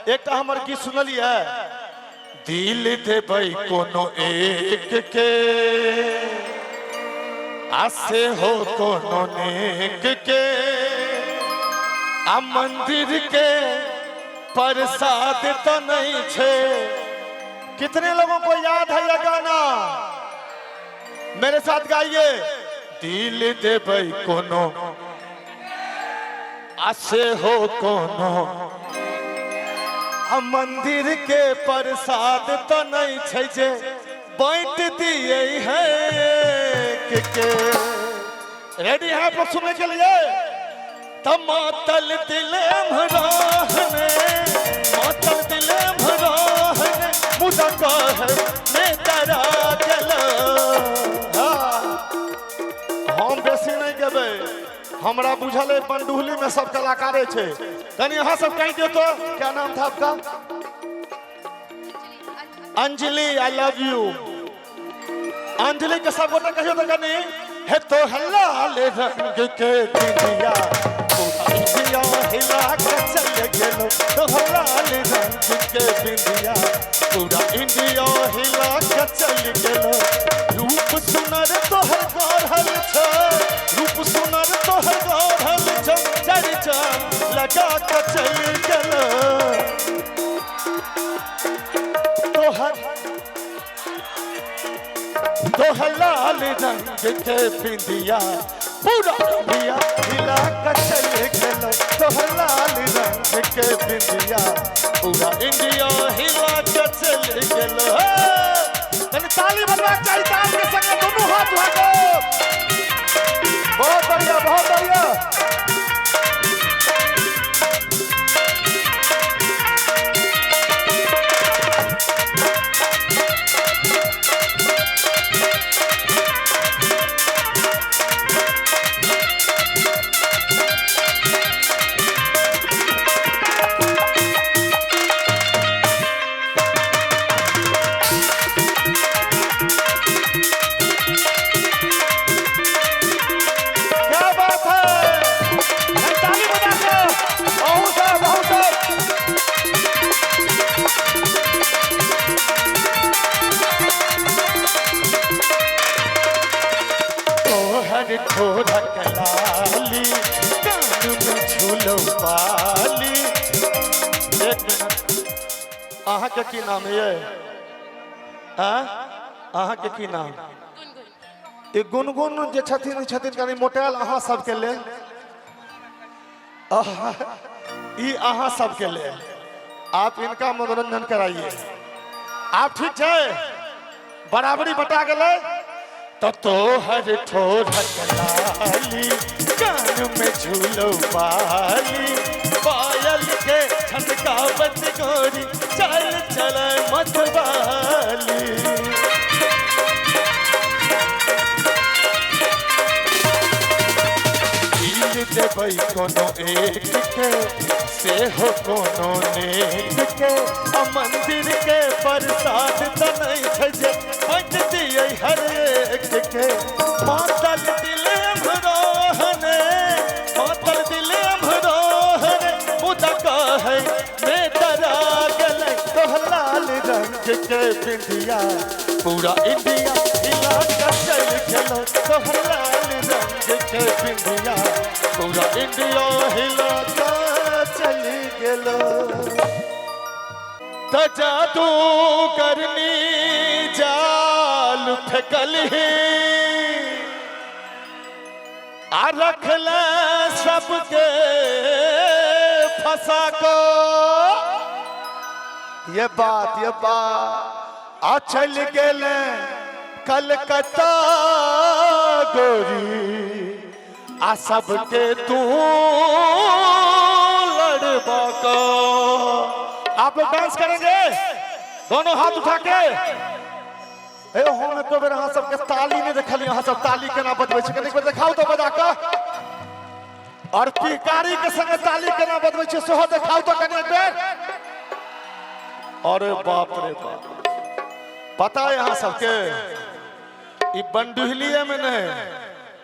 एकटा हमर गीत सुनलियै? दिल देबै कोनो एक के, आ से हो कोनो नेक के, आ मंदिर के प्रसाद तो नहीं छे। कितने लोगों को याद है यह गाना? मेरे साथ गाइए। दिल देबै कोनो आ से हो कोनो, आ मंदिर के प्रसाद तो नहीं छै जे बांट दिए है के के। रेडी है आप लोग सुनने के लिए? त मातल दिल रहने, मातल दिल रहने, मुदा कह ने डरा गेल। हाँ, हम बेसी नहीं गेबै, हमरा बुझल है पंडुहली में सब कलाकारे छै। कनी अहाँ सब कहि दियौ तो, क्या नाम था आपका? अंजलि, I love you Anjali. के सब गोटे कहियो तो कनी, हे तो लाल रंग के बिंदिया पूरा इंडिया हिला के चल गेलो, तो लाल रंग के बिंदिया पूरा इंडिया हिला के चल गेलो। रूप सुनर तोहर गढ़ल छ, रूप सुनर तोहर गढ़ल छ, चर्चा लगा के चल गेलो। तोहर तोहर लाल रंग के बिंदिया पूरा इंडिया हिला के चल गेलो, तोहर लाल रंग के बिंदिया पूरा इंडिया हिला के चल गेलो। कनी ताली बजबाक चाही, ताल के संगे दुनू हाथ उठा के। बहुत बढ़िया, बहुत बढ़िया। क्या बात है, ताली बजा के। बहुत साहब, बहुत साहब। तोहर ठोरक लाली, कान में झूलो बाली। एक मिनट, अहाँके की नाम ये? अहाँके की नाम? ई गुनगुन जे छथिन, ई छथिन कनि मोटायल अहाँ सबके लेल, ई अहाँ सबके लेल। आप इनका मनोरंजन कराइए। आप ठीक छै? बराबरी बटा गेलै। तो तोहर ठोरक लाली, कान में झूलो बाली, पायल के छनकावत गोरी चल चल मतवाली। दिल देबै कोनो एक के, सेहो कोनो नेक के, आ मंदिर के प्रसाद त नहीं छै जे बाँटि दियै हर एक के। मातल दिल अमरोहने, मातल दिल अमरोहने, मुदा कहै मे डरा गेलै, तोहर लाल रंग के बिंदिया पूरा इंडिया हिला के चल गेलो, तोहर लाल रंग के बिंदिया पूरा इंडिया हिला के चल गेलो। त जादू करनी जाल फेकलही, आ रखले सबके फंसा को। ये बात, ये बात। आ चल गेले कलकत्ता गोरी, आ सबके तू लड़बा को। आप लोग डांस करेंगे दोनों हाथ उठा के। ए हम एको बेर अहाँ सबके ताली नहि देखलियै, अहाँ सब ताली केना बजबै छी? कनी एक बेर देखाउ तो बजा कऽ। और पिहकारी के संगे ताली केना बजबै छी सेहो देखाउ तो कनी एक बेर। अरे बाप रे बाप, पता है अहाँ सबके, ई बंडुहलिये में नहीं,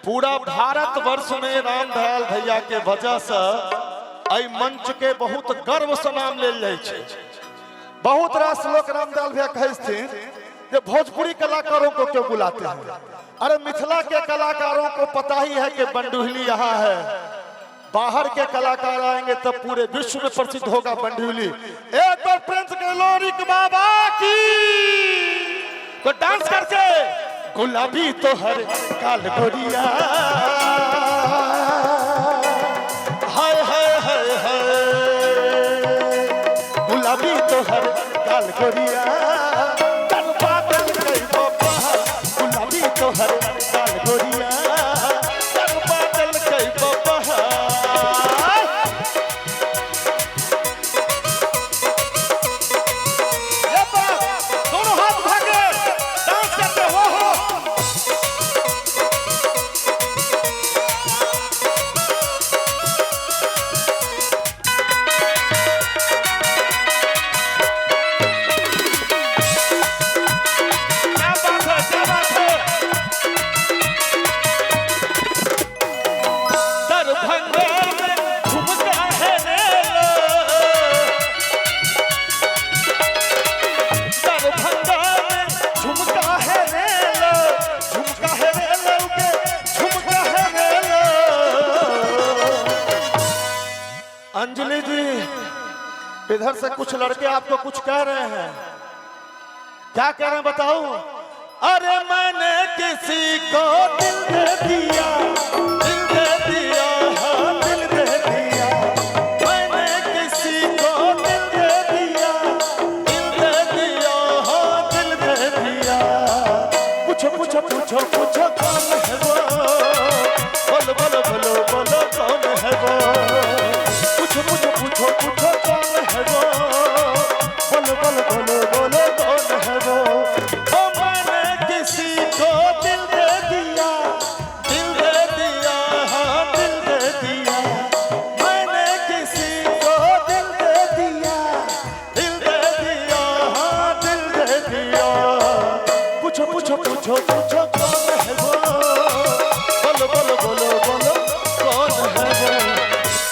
पूरा भारत वर्ष में रामदयाल भैया के वजह से एहि मंच के बहुत गर्व से नाम लेल जाइ छै। बहुत रास लोग रामदयाल भैया कहै छथिन जे भोजपुरी कलाकारों को क्यों बुलाते हैं। अरे मिथिला के कलाकारों को पता ही है कि बंडुहली यहाँ है। बाहर के कलाकार आएंगे तब पूरे विश्व में प्रसिद्ध होगा बंडुहली। एक बार प्रिंस के लोरिक बाबा की तो डांस करके गुलाबी तो हर काल गोरिया, हाय हाय हाय हाय, गुलाबी तो हर काल गोरिया, तन बादल गई बाबा, गुलाबी तो हर काल गोरिया, तन बादल गई बाबा। ये बात, दोनों हाथ उठा के डांस करते हो हो। क्या बात है, क्या बात है। दरभंगा में झुमका है रेलो, दरभंगा में झुमका है रेलो, झुमका है रेलो के झुमका है रेलो। अंजलि जी, इधर से कुछ लड़के आपको कुछ कह रहे हैं, क्या कह रहे हैं बताओ। अरे मैंने किसी को दिल दे दिया, दिल दे दिया, हाँ दिल दे दिया, मैंने किसी को दिल दे दिया, दिल दे दिया, हाँ दिल दे दिया। पूछो पूछो पूछो पूछो कौन है वो, बोलो बोलो बोलो बोलो कौन है वो, पूछो पूछो पूछो पूछो कौन है वो, बोलो बोलो बोलो बोलो कौन है वो। ओ मैंने किसी को दिल दे दिया, दिल दे दिया, हाँ दिल दे दिया, मैंने किसी को दिल दे दिया, दिल दे दिया, हाँ दिल दे दिया। पूछो पूछो पूछो पूछो